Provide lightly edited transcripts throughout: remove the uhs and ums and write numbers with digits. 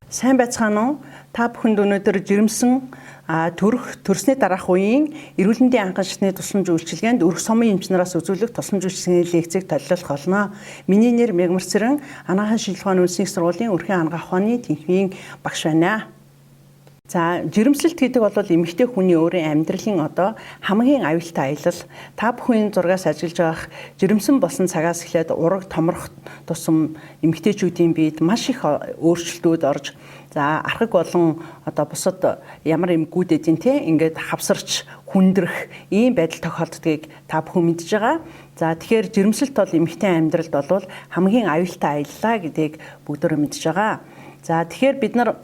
Сайн байцгаана уу? Та бүхэнд өнөөдөр жирэмсэн төрөх төрсний дараах үеийн эрүүл мэндийн анхан шатны тусламж үйлчилгээнд өрх сомын эмч нараас үзүүлэх тусламж үйлчилгээний лекцийг толилох болно. Миний нэр Мягмар Цэрэн, Анагаахын шинжилгээ ухааны үндэсний их сургуулийн өрхийн анагаах ухааны тэнхимийн багш байна. За, жирэмслэлт гэдэг бол эмэгтэй хүний өөрийн амьдралын одоо хамгийн аюултай аялал. Та бүхэн зургаас ажиллаж байх жирэмсэн болсон цагаас эхлээд ураг томрох тусам эмэгтэйчүүдийн биед маш их өөрчлөлтүүд орж, за, архаг болон одоо бусад ямар эмгүүд эдийн те ингээд хавсарч хүндрэх ийм байдал тохиолддгийг та бүхэн мэдж байгаа. За, тэгэхээр жирэмслэлт бол эмэгтэй амьдралд бол хамгийн аюултай аяллаа гэдгийг бүгдөө мэдж байгаа. За, тэгэхээр бид нар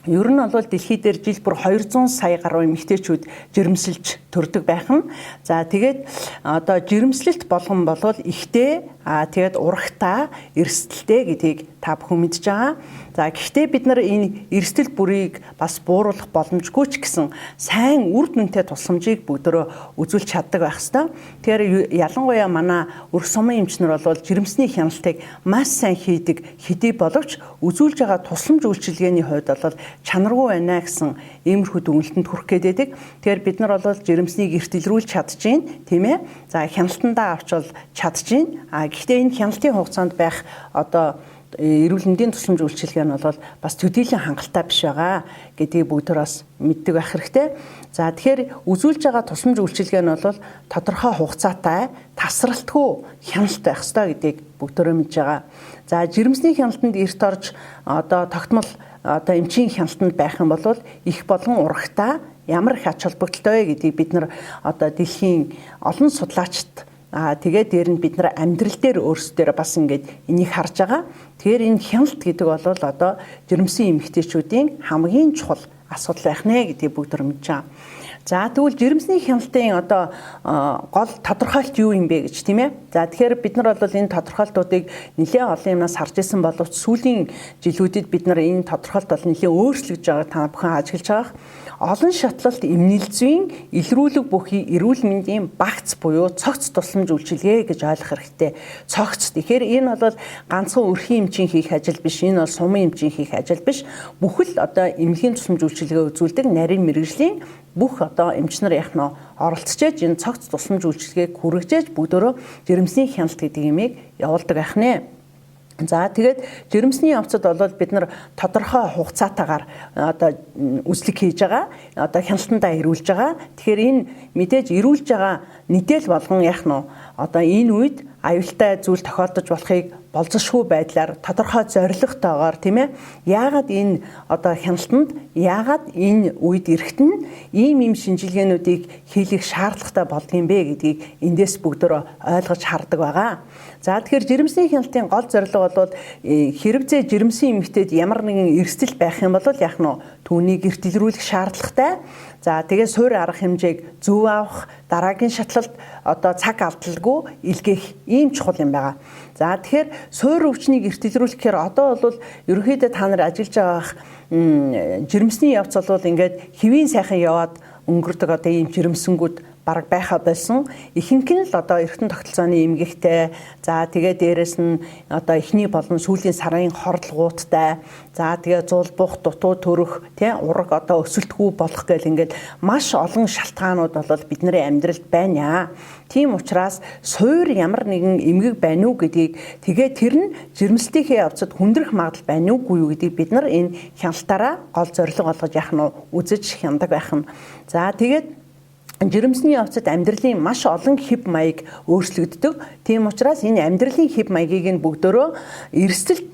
ер нь бол дэлхий дээр жил бүр 200 сая гаруй эмэгтэйчүүд жирэмсэлж төрдөг байх нь. За, тэгээд одоо жирэмслэлт болгон болвол ихтэй, тэгээд урагтай, эрсдэлтэй гэдгийг та бүхэн мэдж байгаа. За, гэхдээ бид нар энэ эрсдэл бүрийг бас бууруулах боломжгүй ч гэсэн сайн үр дүнтэй тусламжийг бүгдөө үзүүлж чаддаг байх ёстой. Тэгэхээр ялангуяа манай өрх сумын эмч нар бол жирэмсний хяналтыг маш сайн хийдэг хэдий боловч үзүүлж байгаа тусламж үйлчилгээний хувьд бол чанаргүй байна гэсэн иймэрхүү дүгнэлтэнд хүрэх гээд байдаг. Тэгэхээр бид нар бол жирэмснийг эрт илрүүлж чадчихээн, тийм ээ. За, хяналтандаа авч бол чадчихээн. А гэхдээ энэ хяналтын хугацаанд байх одоо эрүүл мэндийн тусламж үйлчилгээ нь бол бас төдийлөн хангалттай биш байгаа гэдгийг бүгд бас мэддэг байх хэрэгтэй. За, тэгэхээр үзүүлж байгаа тусламж үйлчилгээ нь бол тодорхой хугацаатай, тасралтгүй хяналт байх ёстой гэдгийг бүгдөө мэдж байгаа. За, жирэмсний хяналтанд эрт орж одоо тогтмол одоо эмчийн хяналтанд байх юм бол их болон урагтай ямар их ач холбогдолтой вэ гэдгийг бид нар одоо дэлхийн олон судлаачид тэгээд дээр нь бид нар амьдрал дээр өөрсдөө бас ингээд энийг харж байгаа. Тэгэхээр энэ хяналт гэдэг бол одоо жирэмсэн эмэгтэйчүүдийн хамгийн чухал асуудал байх нэ гэдгийг бүгд мэдж байгаа. За, тэгвэл жирэмсний хяналтын одоо гол тодорхойлт юу юм бэ гэж, тийм ээ. За, тэгэхээр бид нар бол энэ тодорхойлтуудыг нэлээд олон юмнаас харж исэн боловч сүүлийн жилүүдэд бид нар энэ тодорхойлт бол нэлээд өөрчлөгдөж байгааг та бүхэн ажиглаж байгаа. Олон шатлалт эмнэл зүйн илрүүлэг бүхий эрүүл мэндийн багц буюу цогц тусламж үйлчилгээ гэж ойлгох хэрэгтэй. Цогц. Тэгэхээр энэ бол ганцхан өрхийн эмчийн хийх ажил биш, энэ бол сумын эмчийн хийх ажил биш. Бүхэл одоо эмнэлгийн тусламж үйлчилгээ үзүүлдэг нарийн мэргэжлийн бүх одоо эмч нар яах нь оролцож энэ цогц тусламж үйлчилгээг хүргэж бүгдөө жирэмсний хяналт гэдэг юмыг явуулдаг байх нэ. За, тэгээд жирэмсний явцад бол бид нар тодорхой хугацаатаагаар одоо үзлэг хийж байгаа, одоо хяналтандаа ирүүлж байгаа. Тэгэхээр энэ мэдээж ирүүлж байгаа нийтэл болгон яах нь одоо энэ үед аюултай зүйл тохиолдож болохыг болзошгүй байдлаар тодорхой зорилготойгоор, тийм ээ, яагаад энэ одоо хяналтанд, яагаад энэ үед эрэхт нь ийм ийм шинжилгээнүүдийг хийх шаардлагатай болдгийм бэ гэдгийг эндээс бүгдөө ойлгож хардаг байгаа. За, тэгэхээр жирэмсний хяналтын гол зорилго бол хэрвээ жирэмсэн эмэгтэйд ямар нэгэн эрсдэл байх юм бол яах нь түүнийг эрт илрүүлэх шаардлагатай. За, тэгээ суур арга хэмжээг зөв авах, дараагийн шатлалд одоо цаг алдалгүй илгээх ийм чухал юм байгаа. За, тэгэхээр суур өвчнийг эрт илрүүлэхээр одоо бол ерөнхийдөө та нар ажиллаж байгаа жирэмсний явц бол ингээд хэвийн сайхан яваад өнгөрдөг одоо ийм жирэмсэнгүүд бараг байха болсон. Ихэнх нь л одоо эргэтэн тогтолцооны эмгэгтэй, за тэгээ дээрэс нь одоо эхний болон сүүлийн сарын хордлогуудтай, за тэгээ зулбух, дутуу төрөх, тий, ураг одоо өсөлтгүй болох гэл ингээд маш олон шалтгаанууд бол бидний амьдралд байна. Тийм учраас суур ямар нэгэн эмгэг байна уу гэдгийг, тэгээ тэр нь жирэмслэлтийнхээ явцад хүндрэх магадлал байна уугүй юу гэдгийг бид нар энэ хяналтаараа гол зорилго болгож яах нь үзэж хяндаг байх нь. За, тэгээд жирэмсний явцад амьдралын маш олон хэв маяг өөрчлөгддөг. Тийм учраас энэ амьдралын хэв маягийг нь бүгдөө эрсдэлд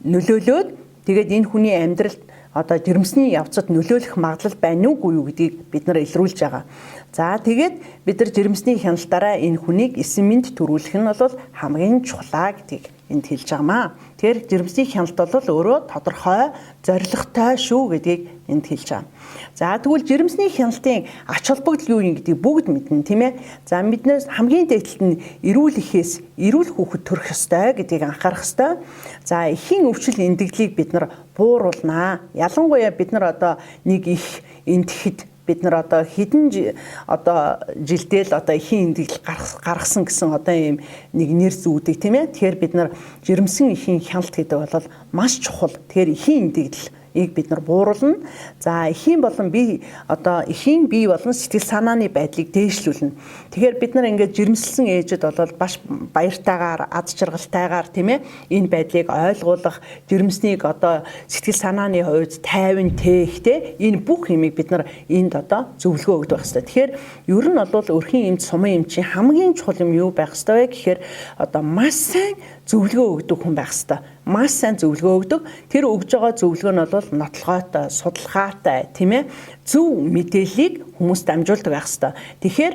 нөлөөлөөд тэгээд энэ хүний амьдралд одоо жирэмсний явцад нөлөөлөх магадлал байна уугүй юу гэдгийг бид нар илрүүлж байгаа. За, тэгээд бид нар жирэмсний хяналтаараа энэ хүнийг эсэн мэнд төрүүлэх нь бол хамгийн чухлаа гэдгийг энд хэлж байгаамаа. Тэгэхээр жирэмсний хяналт бол өөрөө тодорхой зорилготой шүү гэдгийг энд хэлж байгаа. За, тэгвэл жирэмсний хяналтын ач холбогдол юу юм гэдгийг бүгд мэднэ, тийм ээ. За, биднээс хамгийн дээд талд нь эрүүл эхээс эрүүл хүүхэд төрөх ёстой гэдгийг анхаарах ёстой. За, эхийн өвчл эндэгдлийг бид нар бууруулнаа. Ялангуяа бид нар одоо нэг их эндэхэд бид нар одоо хэдэн одоо жилдээ л одоо эхийн эндэгдэл гаргасан гэсэн одоо ийм нэг нэр зүүдэг, тийм ээ. Тэгэхээр бид нар жирэмсэн эхийн хяналт гэдэг бол маш чухал. Тэгэхээр эхийн эндэгдэл Ийг бид нар бууруулна. За, эхийн болон бие, одоо эхийн бие болон сэтгэл санааны байдлыг дээшлүүлнэ. Тэгэхээр бид нар ингээд жирэмслсэн ээжэд бол баш баяртайгаар, аз жаргалтайгаар, тийм ээ, энэ байдлыг ойлгуулах, жирэмснийг одоо сэтгэл санааны хувьд тайван тээх, те, энэ бүх юмыг бид нар энд одоо зөвлөгөө өгдөг байх хэрэгтэй. Тэгэхээр ер нь бол өрхийн эмч, сумын эмчийн хамгийн чухал юм юу байх ёстой вэ гэхээр одоо маш сайн зөвлөгөө өгдөг хүн байх ёстой. Маш сайн зөвлөгөө өгдөг. Тэр өгж байгаа зөвлөгөө нь бол нотлогоотой, судалгаатай, тийм ээ, зөв мэдээллийг хүмүүст дамжуулдаг байх ёстой. Тэгэхээр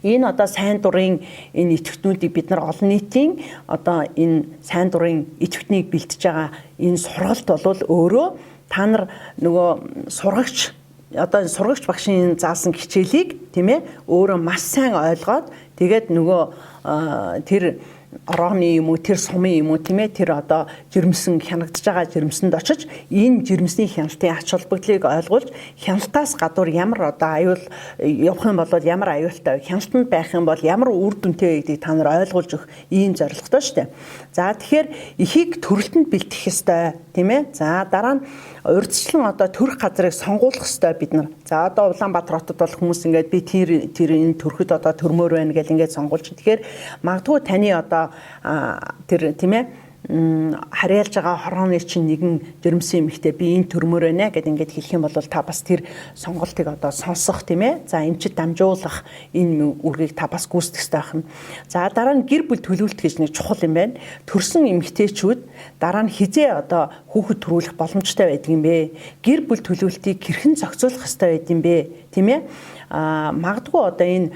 энэ одоо сайн дурын энэ идэвхтнүүдийг бид нар олон нийтийн одоо энэ сайн дурын идэвхтнийг бэлтэж байгаа энэ сургалт бол өөрөө та нар нөгөө сургагч, одоо сургагч багшийн заасан хичээлийг, тийм ээ, өөрөө маш сайн ойлгоод, тэгээд нөгөө тэр орооны юм уу, тэр сумын юм уу, тийм ээ, тэр одоо жирэмсэн, хянагдж байгаа жирэмсэнд очиж энэ жирэмсний хяналтын ач холбогдлыг ойлгуулж, хяналтаас гадуур ямар одоо аюул явах юм бол ямар аюултай, хяналтанд байх юм бол ямар үр дүнтэй гэдгийг та нар ойлгуулж өгөх ийм зорилготой шүү дээ. За, тэгэхээр эхийг төрөлтөнд бэлтгэх ёстой, тийм ээ. За, дараа нь урьдчилан одоо төрөх газрыг сонгуулах ёстой бид нар. За, одоо Улаанбаатар хотод бол хүмүүс ингээд би тэр энэ төрөхөд одоо төрмөр байна гэл ингээд сонгуулж. Тэгэхээр магадгүй таны одоо тэр, тийм ээ, харьяалж байгаа хорооны чинь нэгэн жирэмсэн эмэгтэй би энэ төрмөр байна гэд ингээд хэлэх юм бол та бас тэр сонголтыг одоо сонсох, тийм ээ. За, эмчид дамжуулах энэ үүргийг та бас гүйцэтгэх ёстой байна. За, дараа нь гэр бүл төлөвлөлт гэж нэг чухал юм байна. Төрсөн эмэгтэйчүүд дараа нь хизээ одоо хүүхэд төрүүлэх боломжтой байдаг юм бэ? Гэр бүл төлөвлөлтийг хэрхэн зохицуулах ёстой байдаг юм бэ? Тийм ээ, магадгүй одоо энэ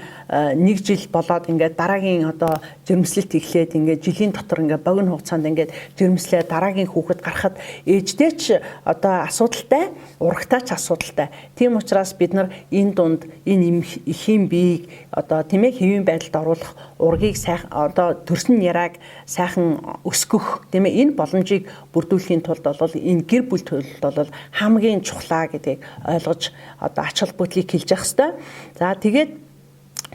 нэг жил болоод ингээд дараагийн одоо жирэмслэлт эхлээд, ингээд жилийн дотор ингээд богино хугацаанд ингээд жирэмслээ дараагийн хүүхэд гарахад ээжтэй ч одоо асуудалтай, урагтай ч асуудалтай. Тийм учраас бид нар энэ дунд энэ эхийн биеийг одоо, тийм ээ, хэвийн байдалд оруулах, ургийг сайхан, одоо төрсөн яриаг сайхан өсгөх, тийм ээ, энэ боломжийг бүрдүүлэхийн тулд бол энэ гэр бүл төлөлт бол хамгийн чухлаа гэдгийг ойлгож одоо ач холбогдлыг хэлж явах ёстой. За, тэгээд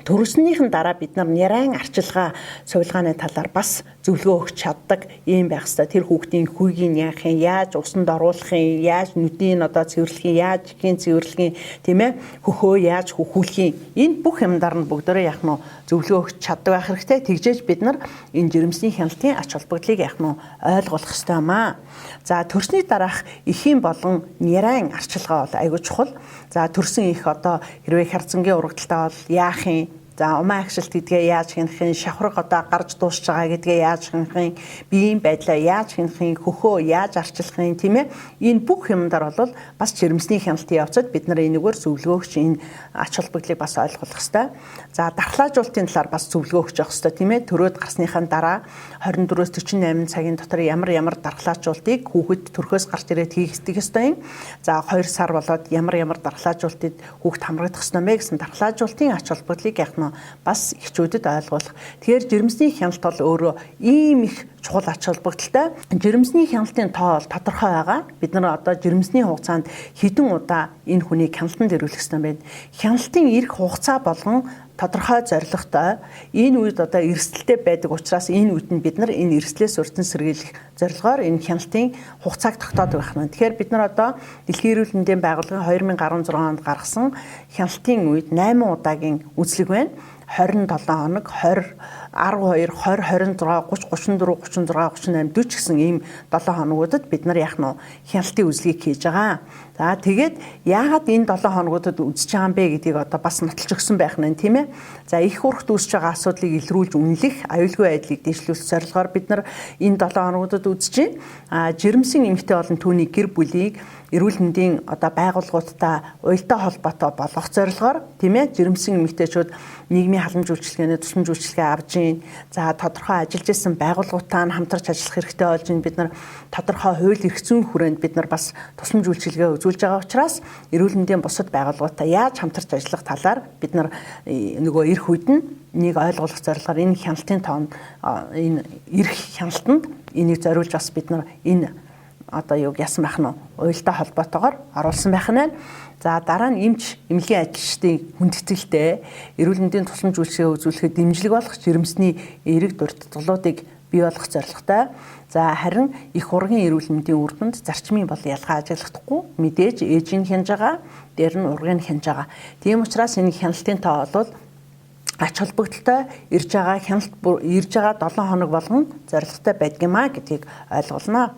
төрснийхэн дараа бид нар нярайн арчилгаа сувилгааны талаар бас зөвлөгөө өгч чаддаг ийм байх хэрэгтэй. Тэр хүүхдийн хүйгийг яах юм, яаж усанд оруулах юм, яаж нүдийг одоо цэвэрлэх юм, яаж ихийн цэвэрлэх юм, тийм ээ, хөхөө яаж хөхүүлэх юм. Энэ бүх юмдар нь бүгдээрээ яах нь зөвлөгөө өгч чаддаг байх хэрэгтэй. Тэгжээж бид нар энэ жирэмсний хяналтын ач холбогдлыг яах нь ойлгох хэрэгтэй юм аа. За, төрсний дараах эхийн болон нярайн арчилгаа бол айгүй чухал. За, төрсөн их одоо хэрвээ хярцангийн урагдaltaй бол яах юм? За, умаа агшилт гэдгээ яаж хянах юм? Шавхраг одоо гарч дуусч байгаа гэдгээ яаж хянах юм? Биеийн байдлаа яаж хянах юм? Хөхөө яаж арчилах юм, тийм ээ? Энэ бүх юмдар бол бас жирэмсний хяналтын явцад бид нар энэгээр зөвлөгөө өгч энэ ач холбогдлыг бас ойлгох хэрэгтэй. За, дархлаажуулалтын талаар бас зөвлөгөө өгч явах хэрэгтэй, тийм ээ? Төрөөд гарсныхаа дараа 24-өөс 48 цагийн дотор ямар ямар дархлаажуултыг хүүхэд төрхөөс гарч ирээд хийх ёстой юм. За, 2 сар болоод ямар ямар дархлаажуултыг хүүхэд хамрагдах ёстой мэ гэсэн дархлаажуултын ач холбогдлыг яах нь бас эхчүүдэд ойлгуулах. Тэгэхээр жирэмсний хяналт бол өөрөө ийм их чухал ач холбогдолтой. Жирэмсний хяналтын тоо бол тодорхой байгаа. Бид нар одоо жирэмсний хугацаанд хэдэн удаа энэ хүнийг хяналтанд ирүүлэх ёстой юм бэ? Хяналтын ирэх хугацаа болгон тодорхой зорилготой. Энэ үед одоо эрсдэлтэй байдаг учраас энэ үед нь бид нар энэ эрсдлээс урьдчилан сэргийлэх зорилгоор энэ хяналтын хугацааг тогтоодог байх нь. Тэгэхээр бид нар одоо Дэлхийн эрүүл мэндийн байгууллагын 2016 онд гаргасан хяналтын үед 8 удаагийн үзлэг байна. 27 хоног, 20, 12, 20, 26, 30, 34, 36, 38, 40 гэсэн ийм 7 хоногудад бид нар яах нь хяналтын үзлэгийг хийж байгаа. За, тэгээд яагаад энэ 7 хоногудад үзэж байгаа юм бэ гэдгийг одоо бас нотолж өгсөн байх нь, тийм ээ. За, их урагт үүсэж байгаа асуудлыг илрүүлж үнэлэх, аюулгүй байдлыг дэвшлүүлэх зорилгоор бид нар энэ 7 хоногудад үзэж байна. А жирэмсэн эмэгтэй болон түүний гэр бүлийг эрүүл мэндийн одоо байгууллагуудтай уялдаа холбоотой болгох зорилгоор, тийм ээ, жирэмсэн эмэгтэйчүүд нийгмийн халамж үйлчилгээний тусламж үйлчилгээ авж гин. За, тодорхой ажиллаж исэн байгууллагуудтай нь хамтарч ажиллах хэрэгтэй болж байна. Бид нар тодорхой хууль эрх зүйн хүрээнд бид нар бас тусламж үйлчилгээ үзүүлж байгаа учраас эрүүл мэндийн бусад байгууллагуудтай яаж хамтарч ажиллах талаар бид нар нөгөө эрх үед нь нэг ойлгуулах зорилгоор энэ хяналтын тоонд, энэ эрх хяналтанд энийг зориулж бас бид нар энэ одоо юг ясан байх нь уялдаа холбоотойгоор оруулсан байх нь. За, дараа нь эмч эмнэлгийн ажилчдын хүндэтгэлтэй эрүүл мэндийн тусламж үйлчилгээ үзүүлэхэд дэмжлэг болох жирэмсний эерэг дуртгалуудыг бий болгох зорилготой. За харин их ургийн эрүүл мэндийн үр дүнд зарчмын бол ялгаа ажиглахдаггүй. Мэдээж ээжийг хянаж байгаа, дээр нь ургийг хянаж байгаа. Тийм учраас энэ хяналтын тоо бол ач холбогдолтой ирж байгаа хяналт ирж байгаа 7 хоног болгон зорилготой байдаг юм а гэдгийг ойлголно.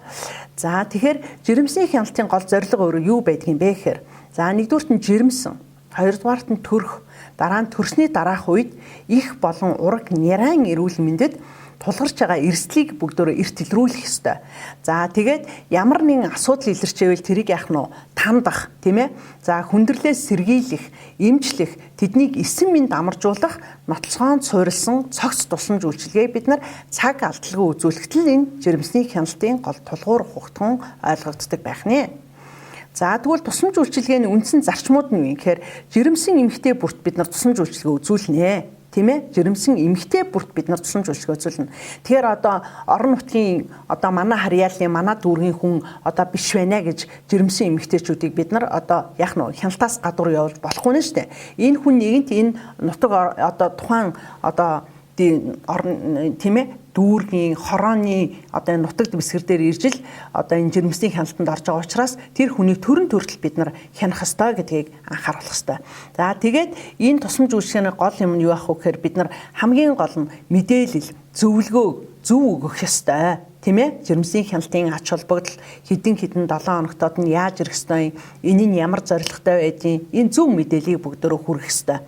За тэгэхээр жирэмсний хяналтын гол зорилго өөрөө юу байдгийг бэ гэхээр за нэгдүгüрт нь жирэмсэн, хоёрдугаарт нь төрөх, дараа нь төрсний дараах үед их болон ураг нярайн эрүүл мэндэд тулгарч байгаа эрсдлийг бүгдөө эрт илрүүлэх ёстой. За тэгээд ямар нэгэн асуудал илэрчээвэл тэрийг яах нь тандах, тийм ээ. За хүндрэлээс сэргийлэх, эмчлэх, тэднийг эсэн мэнд амаржуулах нотлохоонд суурилсан цогц тусламж үйлчилгээг бид нар цаг алдалгүй үзүүлэхэд л энэ жирэмсний хяналтын гол тулгуур хугтхан ойлгогддог байх нэ. За тэгвэл тусламж үйлчилгээний үндсэн зарчмууд нь юу юм гэхээр жирэмсэн эмэгтэй бүрт бид нар тусламж үйлчилгээ үзүүлнэ. Тийм ээ, жирэмсэн эмэгтэй бүрт бид нар тусламж үйлчилгээ үзүүлнэ. Тэгэхээр одоо орон нутгийн одоо манай харьяалын манай дүүргийн хүн одоо биш байна гэж жирэмсэн эмэгтэйчүүдийг бид нар одоо яах нь хяналтаас гадуур явуулж болохгүй нэ шүү дээ. Энэ хүн нэгэнт энэ нутаг одоо тухайн одоо орон тийм ээ дүүргийн хорооны одоо энэ нутаг дэвсгэр дээр ирж л одоо энэ жирэмсний хяналтанд орж байгаа учраас тэр хүний төрөн төртөл бид нар хянах ёстой гэдгийг анхааруулах ёстой. За тэгээд энэ тусламж үйлчилгээний гол юм нь юу ах вэ гэхээр бид нар хамгийн гол нь мэдээлэл, зөвлөгөө зөв өгөх ёстой. Тийм ээ, жирэмсний хяналтын ач холбогдол хэдэн хэдэн 7 хоногтод нь яаж ирэх ёстой, энэ нь ямар зорилготой байдгийг энэ зөв мэдээллийг бүгдөө хүргэх ёстой.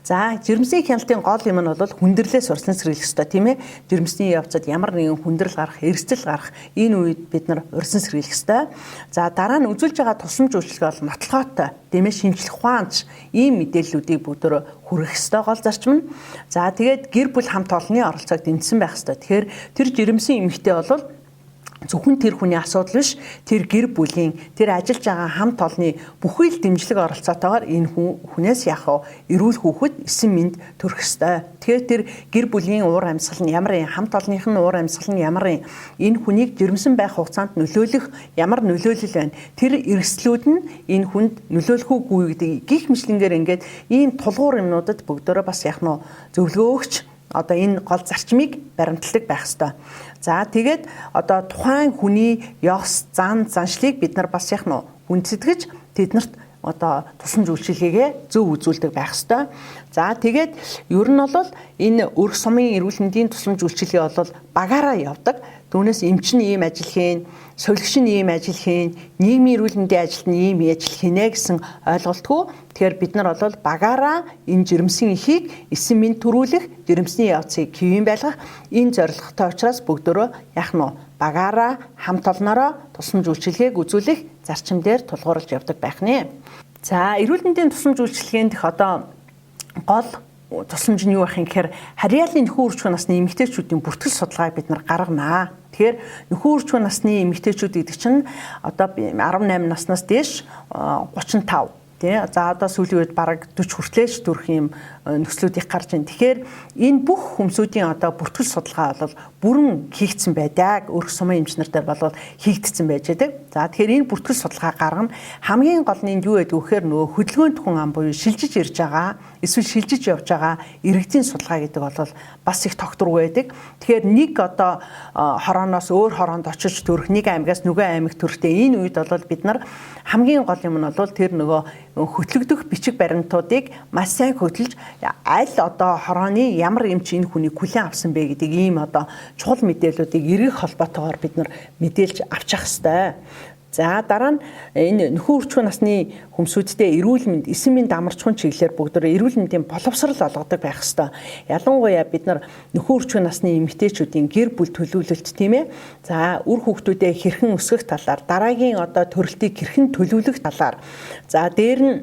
За жирэмсний хяналтын гол юм нь бол хүндрэлээс урьдчилан сэргийлэх ёстой, тийм ээ. Жирэмсний явцад ямар нэгэн хүндрэл гарах, эрсдэл гарах энэ үед бид нар урьдчилан сэргийлэх ёстой. За дараа нь үзүүлж байгаа тусламж үйлчилгээ бол нотлохоотой, тийм ээ, шинжлэх ухаанч ийм мэдээллүүдийг бүгдөө хүргэх ёстой гол зарчим нь. За тэгээд гэр бүл хамт олонны оролцоог дэмжсэн байх ёстой. Тэгэхээр тэр жирэмсэн эмэгтэй бол зөвхөн тэр хүний асуудал биш, тэр гэр бүлийн, тэр ажиллаж байгаа хамт олонны бүхий л дэмжлэг оролцоотойгоор энэ хүнээс яах вэ? Эрүүл хүүхэд эсэн мэнд төрөх ёстой. Тэгэхээр тэр гэр бүлийн уур амьсгал нь ямар юм, хамт олонных нь уур амьсгал нь ямар юм, энэ хүнийг жирэмсэн байх хугацаанд нөлөөлөх ямар нөлөөлөл байна? Тэр эрсдлүүд нь энэ хүнд нөлөөлөх үгүй гэдэг гих мэтлэнгээр ингээд ийм тулгуур юмнуудад бүгдөө бас яах нь зөвлөгөө өгч одоо энэ гол зарчмыг баримталдаг байх ёстой. За тэгээд одоо тухайн хүний ёс, зан, заншлыг бид нар бас яах нь хүндэтгэж тэднэрт одоо тусламж үйлчилгээгээ зөв үзүүлдэг байх ёстой. За тэгээд ер нь бол энэ өрх сумын эрүүл мэндийн тусламж үйлчилгээ бол багаараа явдаг. Түүнээс эмч нь ийм ажил хийн, сувилагч нь ийм ажил хийн, нийгмийн эрүүл мэндийн ажилт нь ийм ажил хийнэ гэсэн ойлголтгүй. Тэгэхээр бид нар бол багаараа энэ жирэмсэн эхийг эсэн мэнд төрүүлэх, жирэмсний явцыг хэвийн байлгах энэ зорилготой учраас бүгдөө яах нь багаараа хамт олноороо тусламж үйлчилгээг үзүүлэх зарчим дээр тулгуурлаж явдаг байх нэ. За эрүүл мэндийн тусламж үйлчилгээнд их одоо гол тусламж нь юу байх юм гэхээр харьяалын нөхөн үржих насны эмэгтэйчүүдийн бүртгэл судалгааг бид нар гарганаа. Тэгэхээр нөхөн үржих насны эмэгтэйчүүд гэдэг чинь одоо 18 наснаас дээш 35 тий. За одоо сүүлийн үед бараг 40 хүртлээч төрөх юм нөхцлүүд их гарч байна. Тэгэхээр энэ бүх хүмүүсийн одоо бүртгэл судалгаа бол бүрэн хийгдсэн байдаг. Өрх сумын эмч нар дээр бол хийгдсэн байж байдаг. За тэгэхээр энэ бүртгэл судалгаа гаргана. Хамгийн гол нь энд юу гэдэг вэ гэхээр нөгөө хөдөлгөөнт хүн ам буюу шилжиж ирж байгаа, эсвэл шилжиж явж байгаа иргэдийн судалгаа гэдэг бол бас их тогтворгүй байдаг. Тэгэхээр нэг одоо хорооноос өөр хороонд очиж төрөх, нэг аймагаас нөгөө аймагт төрөхтэй энэ үед бол бид нар хамгийн гол юм нь бол тэр нөгөө хөтлөгдөх бичиг баримтуудыг маш сайн хөтлөж аль одоо хорооны ямар эмч энэ хүнийг хүлээн авсан бэ гэдэг ийм одоо чухал мэдээллүүдийг эргэх холбоотойгоор бид нар мэдээлж авчих ёстой. За дараа нь энэ нөхөн үржих насны хүмүүсүүдтэй эрүүл мэнд, эсэн мэнд амарчхуун чиглэлээр бүгдөө эрүүл мэндийн боловсрал олгодог байх ёстой. Ялангуяа бид нар нөхөн үржих насны эмэгтэйчүүдийн гэр бүл төлөвлөлт, тийм ээ. За үр хүүхдүүдээ хэрхэн өсгөх талаар, дараагийн одоо төрөлтийг хэрхэн төлөвлөх талаар. За дээр нь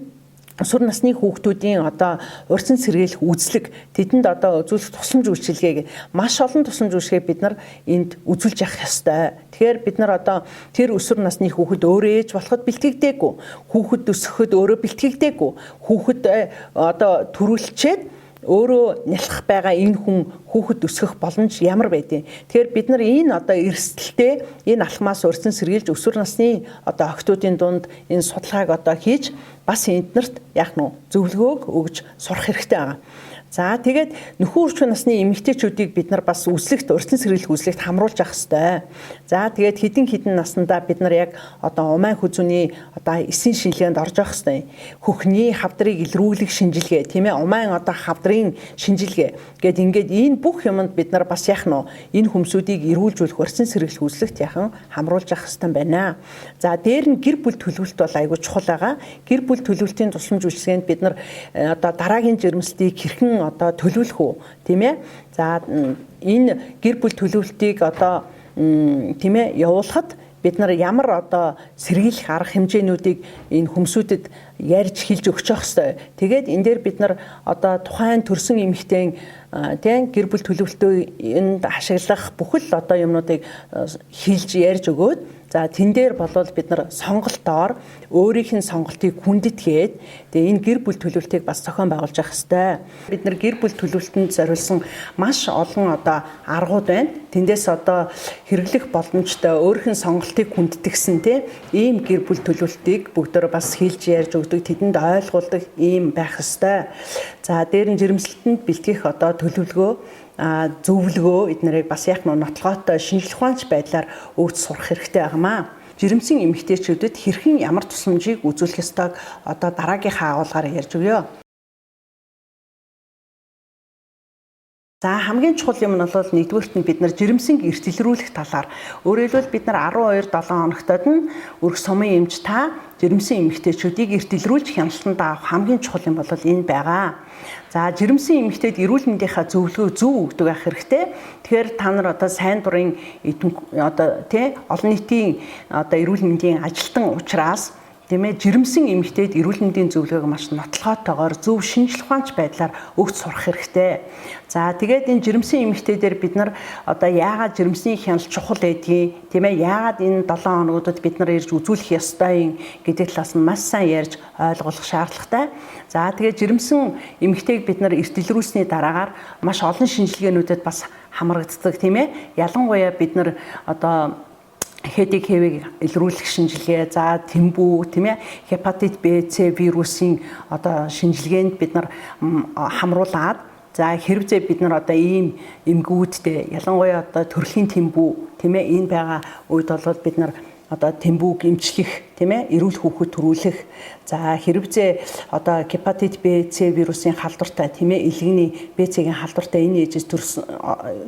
өсвөр насны хүүхдүүдийн одоо урьдчилан сэргийлэх үзлэг, тэдэнд одоо үзүүлэх тусламж үйлчилгээг маш олон тусламж үйлчилгээг бид нар энд үзүүлж явах ёстой. Тэгэхээр бид нар одоо тэр өсвөр насны хүүхэд өөрөө ээж болоход бэлтгэгдээгүй, хүүхэд өсгөхөд өөрөө бэлтгэгдээгүй, хүүхэд одоо төрүүлчээд өөрөө нялхах байгаа энэ хүн Хүүхэд өсгөх боломж ямар байдیں۔ Тэгэхээр бид нар энэ одоо эрсдэлтэй энэ алхмаас урьдчилан сэргийлж өсвөр насны одоо охидуудын дунд энэ судалгааг одоо хийж бас эднэрт яах нь зөвлөгөөг өгж сурах хэрэгтэй байгаа. За тэгээд нөхөн үржих насны эмэгтэйчүүдийг бид нар бас үзлэгт урьдчилан сэргийлэх үзлэгт хамруулж авах ёстой. За тэгээд хэдэн хэдэн наснда бид нар яг одоо умайн хүзүүний одоо эсийн шинжилгээнд орж явах ёстой. Хөхний хавдрыг илрүүлэх шинжилгээ, тийм ээ, умайн одоо хавдрын шинжилгээ гээд ингээд энэ бүх юмд бид нар бас яах нь энэ хүмүүсүүдийг эрүүлжүүлэх урьдчилан сэргийлэх үзлэгт яхан хамруулж авах ёстой байна. За дээр нь гэр бүл төлөвлөлт бол айгүй чухал байгаа. Гэр бүл төлөвлөлтийн тусламж үйлчилгээнд бид нар одоо дараагийн жирэмслийг хэрхэн одоо төлөвлөх үү, тийм ээ. За энэ гэр бүл төлөвлөлтийг одоо тийм ээ явуулахад бид нар ямар одоо сэргийлэх арга хэмжээнүүдийг энэ хүмүүсүүдэд ярьж хэлж өгч явах ёстой. Тэгээд энэ дээр бид нар одоо тухайн төрсэн эмэгтэйн тийм гэр бүл төлөвлөлтөө энд ашиглах бүхэл одоо юмнуудыг хэлж ярьж өгөөд за тэн дээр болвол бид нар сонголтоор өөрийнх нь сонголтыг хүндэтгээд тэгээ энэ гэр бүл төлөвлөлтийг бас зохион байгуулж явах ёстой. Бид нар гэр бүл төлөвлөлтөнд зориулсан маш олон одоо аргууд байна. Тэндээс одоо хэрэглэх боломжтой өөрийнх нь сонголтыг хүндэтгсэн тийм ийм гэр бүл төлөвлөлтийг бүгдөө бас хэлж ярьж өгдөг, тэдэнд ойлгуулдаг ийм байх ёстой. За дээр нь жирэмслэлтэнд бэлтгэх одоо төлөвлөгөө зөвлөгөө эднэрийг бас яг нотлогоотой шинжлэх ухаанч байдлаар өгч сурах хэрэгтэй байнамаа. Жирэмсэн эмэгтэйчүүдэд хэрхэн ямар тусламжийг үзүүлэх ёстойг одоо дараагийнхаа агуулгаар ярьж өгье. За хамгийн чухал юм нь бол нэгдүгээрт нь бид нар жирэмсэн эрт илрүүлэх талаар. Өөрөөр хэлбэл бид нар 12 7 хоногтод нь өрх сумын эмч та жирэмсэн эмэгтэйчүүдийг эрт илрүүлж хяналтанд авах хамгийн чухал юм бол энэ байгаа. За жирэмсэн эмэгтэйд эрүүл мэндийнхаа зөвлөгөө зөв өгдөг байх хэрэгтэй. Тэгэхээр та нар одоо сайн дурын одоо тий олон нийтийн одоо эрүүл мэндийн ажилтан учраас тийм ээ жирэмсэн эмэгтэйд эрүүл мэндийн зөвлөгөөг маш нотлогоотойгоор зөв шинжлэх ухаанч байдлаар өгч сурах хэрэгтэй. За тэгээд энэ жирэмсэн эмэгтэй дээр бид нар одоо яагаад жирэмсний хяналт чухал байдгийг, тийм ээ яагаад энэ 7 хоногудад бид нар ирж үзүүлэх ёстой юм гэдэг талаас нь маш сайн ярьж ойлгуулах шаардлагатай. За тэгээд жирэмсэн эмэгтэйг бид нар эрт илрүүлсэний дараагаар маш олон шинжилгээнүүдэд бас хамрагддаг, тийм ээ. Ялангуяа бид нар одоо хэдийг хэвийг илрүүлэх шинжилгээ, за тэмбүү, тийм ээ, гепатит Б, С вирусын одоо шинжилгээнд бид нар хамруулад, за хэрвээ бид нар одоо ийм эмгүүдтэй, ялангуяа одоо төрөлхийн тэмбүү, тийм ээ, энэ байгаа үед бол бид нар одоо тэмбүүг эмчлэх, тийм ээ, эрүүл хүүхэд төрүүлэх, за хэрвээ одоо гепатит Б, С вирусын халдвартай, тийм ээ, илгэний Б, С-ийн халдвартай энэ ээжээс төрсөн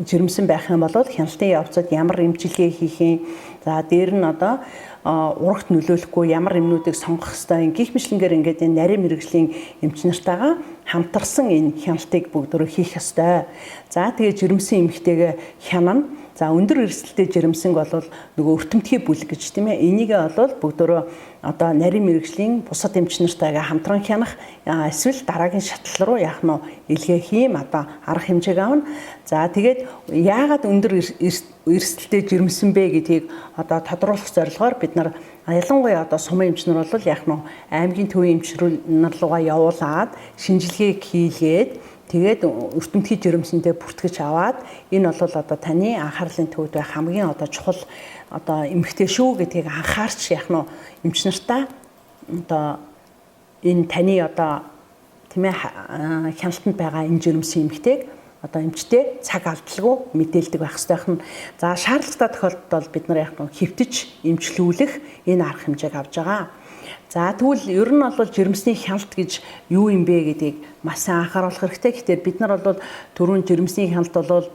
жирэмсэн байх юм бол хяналтын явцад ямар эмчилгээ хийх юм, за дээр нь одоо урагт нөлөөлөхгүй ямар юмнуудыг сонгох ёстой юм гих мэтлэнгээр ингээд энэ нарийн мэрэгжлийн эмч нартайгаа хамтарсан энэ хяналтыг бүгдөө хийх ёстой. За тэгээ жирэмсэн эмэгтэйгээ хянана. За өндөр эрсдэлтэй жирэмсэнг бол нөгөө өртөмтгий бүлэг гэж тийм ээ. Энийгээ бол бүгдөө одоо нарийн мэрэгжлийн бусад эмч нартайгаа хамтран хянах эсвэл дараагийн шатлал руу яах нь илгээх юм одоо арга хэмжээг авна. За тэгээд яагаад өндөр эрсдэлтэй жирэмсэн бэ гэдгийг одоо тодруулах зорилгоор бид нар ялангуяа одоо сумын эмч нар бол яах нь аймгийн төвийн эмч нар руугаа явуулаад шинжилгээг хийлгээд тэгээд өртөмтгий жирэмсэндээ бүртгэж аваад энэ бол одоо таны анхаарлын төвд байх хамгийн одоо чухал одоо эмэгтэй шүү гэдгийг анхаарч яах нь эмч нартаа одоо энэ таны одоо тийм ээ хяналтанд байгаа энэ жирэмсэн эмэгтэйг одоо эмчтэй цаг алдалгүй мэдээлдэг байх ёстой юм. За шаардлагатай тохиолдолд бол бид нар яах нь хэвтэж эмчлүүлэх энэ арга хэмжээг авч байгаа. За тэгвэл ер нь бол жирэмсний хяналт гэж юу юм бэ гэдгийг маш сайн анхааруулах хэрэгтэй. Гэхдээ бид нар бол түрүүн жирэмсний хяналт бол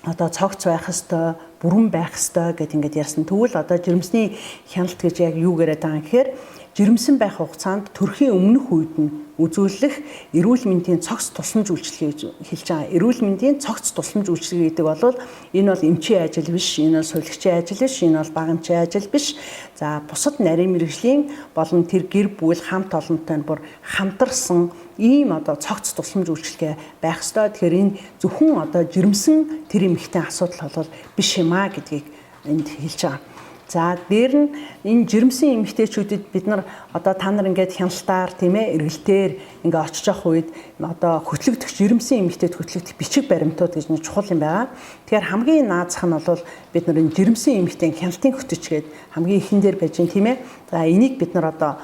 одоо цогц байх ёстой, бүрэн байх ёстой гэд ингээд ярьсан. Тэгвэл одоо жирэмсний хяналт гэж яг юу яриад байгаа юм гэхээр жирэмсэн байх хугацаанд төрхийн өмнөх үед нь үзүүлэх эрүүл мэндийн цогц тусламж үйлчилгээ гэж хэлж байгаа. Эрүүл мэндийн цогц тусламж үйлчилгээ гэдэг бол энэ бол эмчийн ажил биш, энэ бол сувилагчийн ажил биш, энэ бол бага эмчийн ажил биш. За бусад нарийн мэргэжлийн болон тэр гэр бүл хамт олонтой нь бүр хамтарсан ийм одоо цогц тусламж үйлчилгээ байх ёстой. Тэгэхээр энэ зөвхөн одоо жирэмсэн тэр эмэгтэй асуудал бол биш юм а гэдгийг энд хэлж байгаа. За дээр нь энэ жирэмсэн эмэгтэйчүүдэд бид нар одоо та нар ингээд хяналтаар тийм эргэлтээр ингээ очиж явах үед одоо хөтлөгдөх жирэмсэн эмэгтэйд хөтлөгдөх бичиг баримтууд гэж нэг чухал юм байгаа. Тэгэхээр хамгийн наазах нь бол бид нар энэ жирэмсэн эмэгтэй хяналтын хөтөч гээд хамгийн ихэн дээр байж гин тийм. За энийг бид нар одоо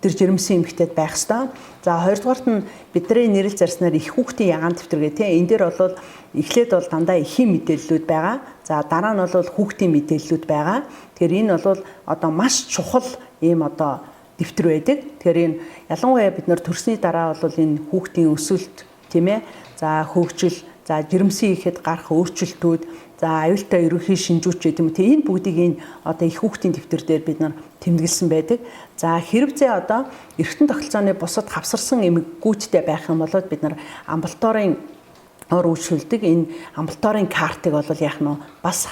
тэр жирэмсэн эмэгтэйд байх ёстой. За хоёрдугаарт нь бидний нэрэл зарснаар их хүүхдийн ягаан дэвтэр гэх тийм энэ дээр бол эхлээд бол дандаа эхийн мэдээллүүд байгаа. За дараа нь бол хүүхдийн мэдээллүүд байгаа. Тэгэхээр энэ бол одоо маш чухал ийм одоо дэвтэр байдаг. Тэгэхээр энэ ялангуяа бид нар төрсний дараа бол энэ хүүхдийн өсөлт тийм. За хөгжил, за жирэмсэн ихэд гарах өөрчлөлтүүд, за аюултай ерөнхий шинжүүч гэдэг юм тийм энэ бүгдийг энэ одоо их хүүхдийн дэвтэр дээр бид нар тэмдэглэсэн байдаг. За хэрвээ одоо эргэтэн тогтолцооны бусад хавсарсан эмгэгүүттэй байх юм бол бид нар амбулаторийн ор үйлчилдэг энэ амбулаторийн картыг бол яах нь бас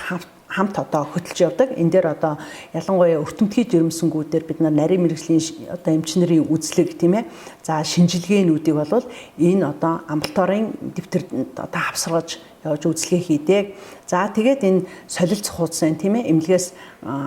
хамт одоо хөтөлж явдаг. Энэ дээр одоо ялангуяа өртөмтгий жирэмсэнгүүдээр бид нар нарийн мэргэжлийн одоо эмчнэрийн үзлэг тийм. За шинжилгээнүүдийг бол энэ одоо амбулаторийн дэвтэр одоо хавсаргаж явж үзлэгээ хийдэг. За тэгээд энэ солилцох хуудас тийм эмнэлгээс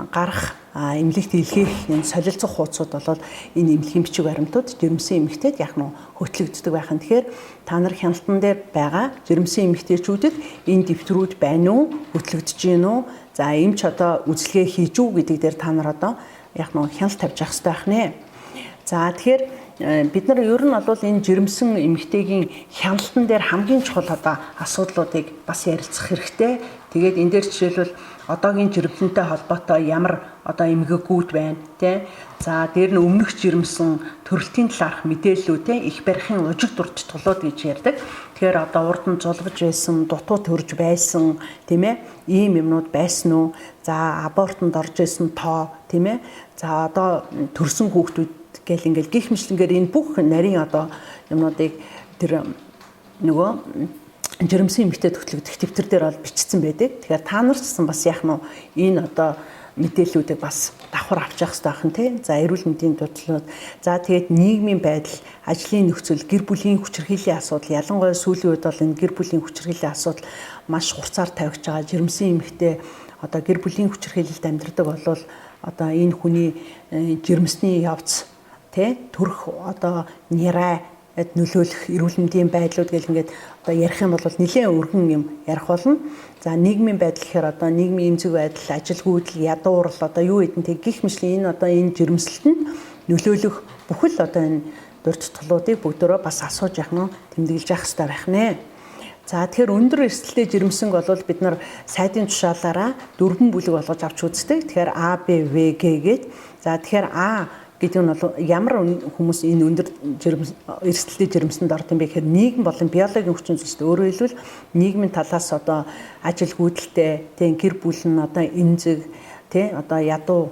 гарах эмнэлэгт илгээх энэ солилцох хуудсууд бол энэ эмнэлгийн бичиг баримтууд жирэмсэн эмэгтэйд яг нь хөтлөгддөг байх нь. Тэгэхээр та нар хяналтан дээр байгаа жирэмсэн эмэгтэйчүүдэд энэ дэвтрүүд байна уу, хөтлөгдөж гин үү? За эмч одоо үзлэгээ хийж үү гэдэг дээр та нар одоо яг нь хяналт тавьж явах хэрэгтэй байх нэ. За тэгэхээр бид нар ер нь бол энэ жирэмсэн эмэгтэйгийн хяналтан дээр хамгийн чухал одоо асуудлуудыг бас ярилцах хэрэгтэй. Тэгээд энэ дээр жишээлбэл одоогийн жирэмсэнтэй холбоотой ямар одоо эмгэгүүд байна тий. За дээр нь өмнөх жирэмсэн төрөлтийн талаарх мэдээллүүд тий их барихын ужиг дурдтгалууд гэж ярьдаг. Тэгэхээр одоо урд нь зулбаж байсан, дутуу төрж байсан тийм ийм юмнууд байсан уу? За абортонд орж исэн тоо тийм. За одоо төрсэн хүүхдүүд гэл ингээл гих мэтлэнгээр энэ бүх нарийн одоо юмнуудыг тэр нөгөө жирэмсэн эмэгтэй хөтлөгдөх дэвтэр дээр бол бичсэн байдаг. Тэгэхээр та нар ч гэсэн бас яах нь энэ одоо мэдээллүүдийг бас давхар авч явах хэрэгтэй байх нь тий. За эрүүл мэндийн дуудлууд, за тэгээд нийгмийн байдал, ажлын нөхцөл, гэр бүлийн хүчирхийллийн асуудал, ялангуяа сүүлийн үед бол энэ гэр бүлийн хүчирхийллийн асуудал маш хурцаар тавигдж байгаа. Жирэмсэн эмэгтэй одоо гэр бүлийн хүчирхийлэлд амьдардаг бол одоо энэ хүний жирэмсний явц тий төрөх одоо нэрай нөлөөлөх эрүүл мэндийн байдлууд гэл ингээд одоо ярих юм бол нэлээд өргөн юм ярих болно. За нийгмийн байдал гэхээр одоо нийгмийн эмзэг байдал, ажилгүйдэл, ядуурл одоо юу гэдэн тэг гих мэтлийн энэ одоо энэ жирэмслэлтэнд нөлөөлөх бүхэл одоо энэ дурдталуудыг бүгдөө бас асууж явах нь тэмдэглэж явах хэрэгтэй байх нэ. За тэгэхээр өндөр эрсдэлтэй жирэмсэнг бол бид нар сайдын тушаалаараа дөрвөн бүлэг болгож авч үздэг. Тэгэхээр А, Б, В, Г гээд. За тэгэхээр А гэдэг нь бол ямар хүмүүс энэ өндөр эрсдэлтэй жирэмсэнд орд юм бэ гэхээр нийгэм болон биологийн хүчин зүйлсд, өөрөөр хэлбэл нийгмийн талаас одоо ажилгүйдэлтэй, тийм гэр бүл нь одоо эмзэг, тийм одоо ядуу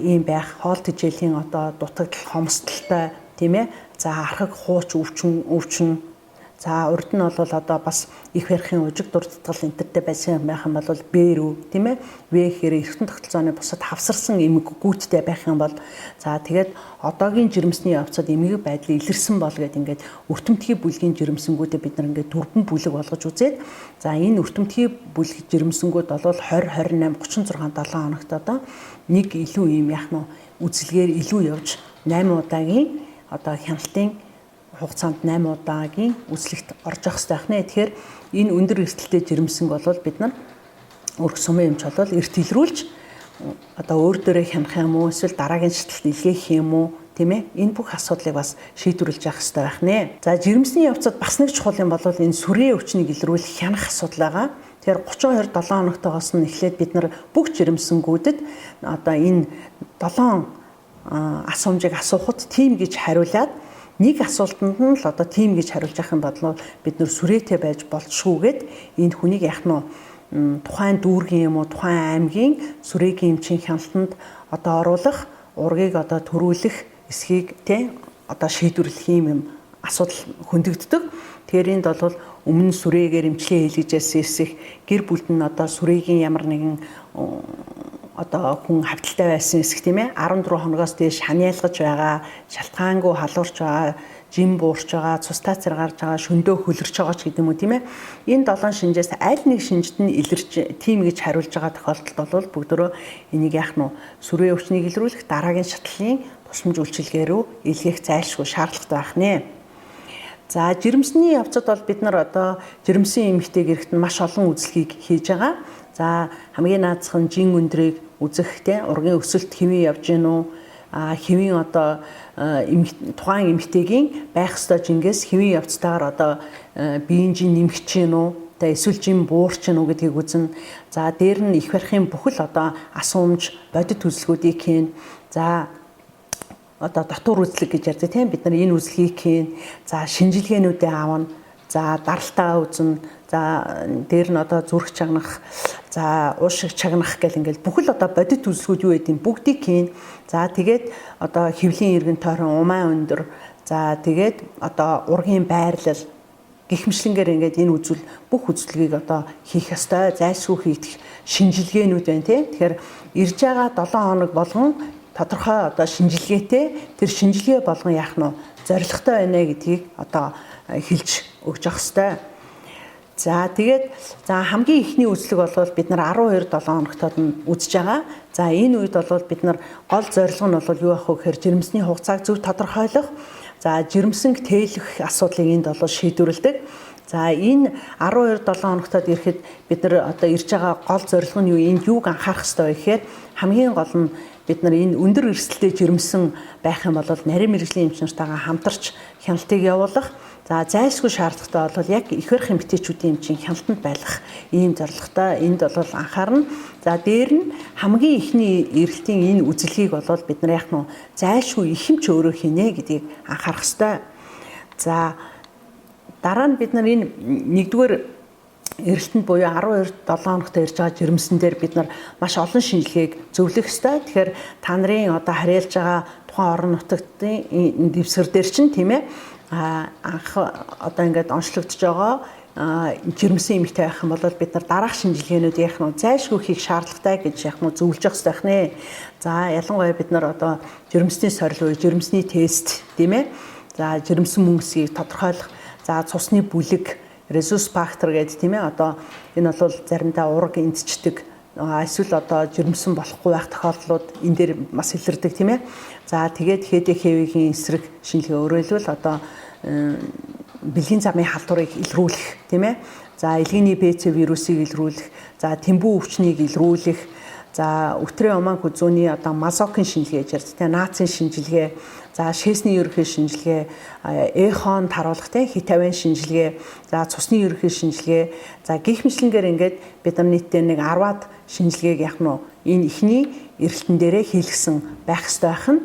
ийм байх, хоол тэжээлийн одоо дутагдал, хомсдолтой, тийм. За архаг хууч өвчин. За урд нь бол одоо бас их барихын ужиг дурдтал энтертэй байсан байх юм бол Б рүү тийм. В гэхээр эргэтэн тогтолцооны бусад хавсарсан эмгэгүүттэй байх юм бол за тэгээд одоогийн жирэмсний явцад эмгэг байдал илэрсэн бол гэд ингээд өртөмтгий бүлгийн жирэмсэнгүүдээ бид нар ингээд дөрвөн бүлэг болгож үзээд за энэ өртөмтгий бүлэг жирэмсэнгүүд бол 20 28 36 7 хоногт одоо нэг илүү юм яах нь үзлэгээр илүү явж 8 удаагийн одоо хяналтын хугацаанд 8 удаагийн үзлэгт орж явах хэрэгтэй байх нэ. Тэгэхээр энэ өндөр эрсдэлтэй жирэмсэнг бол бид нар өрх сумын эмч бол эрт илрүүлж одоо өөр дөрөө хянах юм уу эсвэл дараагийн шатлалт илгээх юм уу тийм энэ бүх асуудлыг бас шийдвэрлэж явах хэрэгтэй байх нэ. За жирэмсний явцад бас нэг чухал юм бол энэ сүрийн өвчнийг илрүүлэх хянах асуудал байгаа. Тэгэхээр 32 7 хоногтойгоос нь эхлээд бид нар бүх жирэмсэнгүүдэд одоо энэ 7 асуумжийг асуухад тийм гэж хариулаад нэг асуултанд нь л одоо тийм гэж хариулж явах юм бол бид нэр сүрээтэй байж болцшгүйгээд энэ хүнийг яах нь тухайн дүүргийн юм уу тухайн аймгийн сүрээгийн эмчийн хяналтанд одоо оруулах, ургийг одоо төрүүлэх эсхийг тий одоо шийдвэрлэх юм асуудал хөндөгддөг. Тэгэхээр энд бол өмнө сүрээгээр эмчилгээ хийлгэж байсан эсэх гэр бүлд нь одоо сүрээгийн ямар нэгэн одоо хүн хавталтай байсан эсэх тийм 14 хоногоос дээш ханиалгаж байгаа, шалтгаангүй халуурч байгаа, жин буурч байгаа, цустай цэр гарч байгаа, шөндөө хөлөрч байгаа ч гэдэг юм уу, тийм ээ. Энэ 7 шинжээс аль нэг шинжид нь илэрч тийм гэж хариулж байгаа тохиолдолд бол бүгдөө энийг яах нь сүрээ өвчнийг илрүүлэх дараагийн шатлалын тусламж үйлчилгээ рүү илгээх зайлшгүй шаардлагатай байх нэ. За, жирэмсний явцад бол бид нар одоо жирэмсэн эмэгтэйг эрэхт нь маш олон үзлэгийг хийж байгаа. За, хамгийн наазах нь жин өндрийг үзэх, те, ургийн өсөлт хэвэн явж гин үү, хэвийн одоо тухайн эмэгтэйгийн байх ёстой жингээс хэвийн явцтайгаар одоо биеийн жин нэмэгч гин үү, та эсвэл жин буурч гин үү гэдгийг үзнэ. За, дээр нь их барихын бүхэл одоо асуумж бодит үзлгүүдийг хийн. За, одоо дотуур үзлэг гэж ярьдаг, тийм, бид нар энэ үзлэгийг хийн. За, шинжилгээнүүдээ авна. За, даралтаа үзнэ. За, дээр нь одоо зүрх чагнах, за уушиг чагнах гэл ингээл бүхэл одоо бодит үзлгүүд юу гэдгийг бүгдийг хийн. За, тэгээд одоо хэвлийн эргэн тойрон, умайн өндөр, за тэгээд одоо ургийн байрлал гэх мэтлэнгээр ингээд энэ үзвэл бүх үзлэгийг одоо хийх ёстой, зайлшгүй хийх шинжилгээнүүд байна, тийм. Тэгэхээр ирж байгаа 7 хоног болгон тодорхой одоо шинжилгээтэй, тэр шинжилгээ болгон яах нь зорилготой байна гэдгийг одоо хэлж өгч явах ёстой. За, тэгээд за хамгийн эхний үзлэг бол бид нар 12 7 хоногтод нь үзэж байгаа. За, энэ үед бол бид нар гол зорилго нь бол юу ах вэ гэхээр жирэмсний хугацааг зөв тодорхойлох. За, жирэмсэнг тээлэх асуудлыг энд бол шийдвэрлэдэг. За, энэ 12 7 хоногтод ирэхэд бид нар одоо ирж байгаа гол зорилго нь юу, энд юуг анхаарах ёстой вэ гэхээр хамгийн гол нь бид нар энэ өндөр эрсдэлтэй жирэмсэн байх юм бол нарийн мэргэжлийн эмч нартайгаа хамтарч хяналтыг явуулах. За, зайлшгүй шаардлагатай бол яг их барих эмэгтэйчүүдийн эмчийн хяналтанд байлгах ийм зорилготой энд бол анхаарна. За, дээр нь хамгийн эхний эрэлтийн энэ үзлэгийг бол бид нар яг нь зайлшгүй их эмч өөрөө хийнэ гэдгийг анхаарах ёстой. За, дараа нь бид нар энэ нэгдүгээр эрэлтэнд буюу 12 7 хоногт ирж байгаа жирэмсэн дээр бид нар маш олон шинжилгээг зөвлөх ёстой. Тэгэхээр та нарын одоо харьяалж байгаа тухайн орон нутагтын дэвсгэр дээр чинь, тийм ээ, анх одоо ингээд онцлогдож байгаа жирэмсэн эмэгтэй байх юм бол бид нар дараах шинжилгээнүүд яах нь зайлшгүй хийх шаардлагатай гэж яах нь зөвлөж явах ёстой нэ. За, ялангуяа бид нар одоо жирэмсний сорил буюу жирэмсний тест, тийм ээ. За, жирэмсэн мөнгөсгийг тодорхойлох, за цусны бүлэг, резус фактор гэдэг, тийм ээ. Одоо энэ бол заримдаа ураг эндчдэг, эсвэл одоо жирэмсэн болохгүй байх тохиолдлууд энэ дээр бас илэрдэг, тийм ээ. За, тэгээд ХДХВ-ийн эсрэг шинжилгээ, өөрөөр хэлбэл одоо бэлгийн замын халдварыг илрүүлэх, тийм ээ. За, элгэний БЦ вирусыг илрүүлэх, за тэмбүү өвчнийг илрүүлэх, за өтрийн уман хүзүүний одоо мазокын шинжилгээ гэж ярьдаг, тийм, нацийн шинжилгээ, за шээсний ерөнхий шинжилгээ, эхон таруулах, тийм, хит авийн шинжилгээ, за цусны ерөнхий шинжилгээ, за гих мэтлэнгээр ингээд бид нар нийтдээ нэг 10-аад шинжилгээг яг нь энэ эхний эрэлтэн дээрээ хийлгсэн байх ёстой байх нь.